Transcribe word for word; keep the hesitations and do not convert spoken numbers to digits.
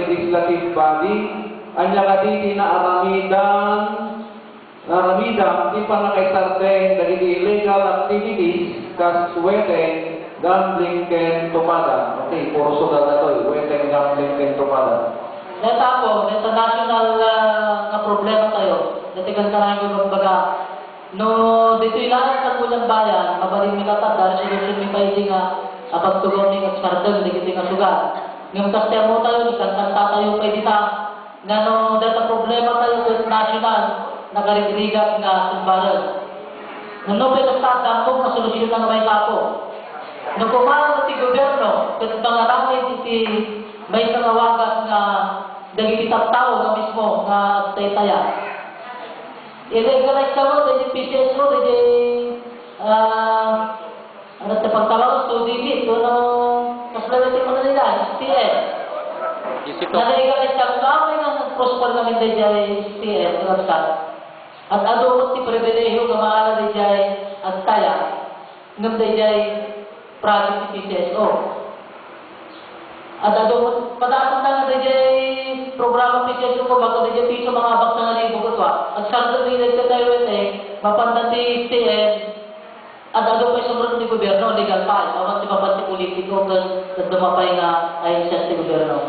legislative body, ania kadi ti naaramidan, naaramidan ti pannakaisardeng dagiti illegal activities kas weteng, gambling ken tupada. Okay, puro sugal daytoy, weteng, gambling ken tupada. Dayta po, dayta national, ah, nga problema tayo, dayta kankanayon nga kumbaga, no, ditoy laeng Sangguniang Bayan, mabalinmi kadi ta resolution mi pay idi nga, ah, pagtugaw mi nga agsardeng dagiti nga sugal. Ngem kas ti ammo tayo, ni kankanta tayo pay dita, nga no, dayta problema tayo ket national, nakarigrigat nga sumbaren. Ngem no, pay kasta, adda ammok nga solusyon nga maikapo. No, kumaen ti gobyerno, ket mangaramid iti maysa nga wagas nga dagiti tattao nga mismo nga agtaytaya. Ilegalize kamo daydi P C S O, daydi, ah, ano ti pagtawag, student unit, no, kasla ti Manila, S T L. Isip ko. Nalegalize kamo, apay nga nag-prosper ngamin daydi S T L, no, sa. At adu met ti pribilehiyo nga maala daydi agtaya. Ngem daydiay project ti P C S O. At adu, padasanda nga daydiay programa P C S O, kumbaga daydiay piso, mangabak sangalibo ket wa. Agsardeng ni daytoy tayo iti, mapanda ti S T L, at adu pay sumrek ti gobyerno, legal pay. Awan ti mapan ti politiko ket, ket dumapay nga ahensya ti gobyerno.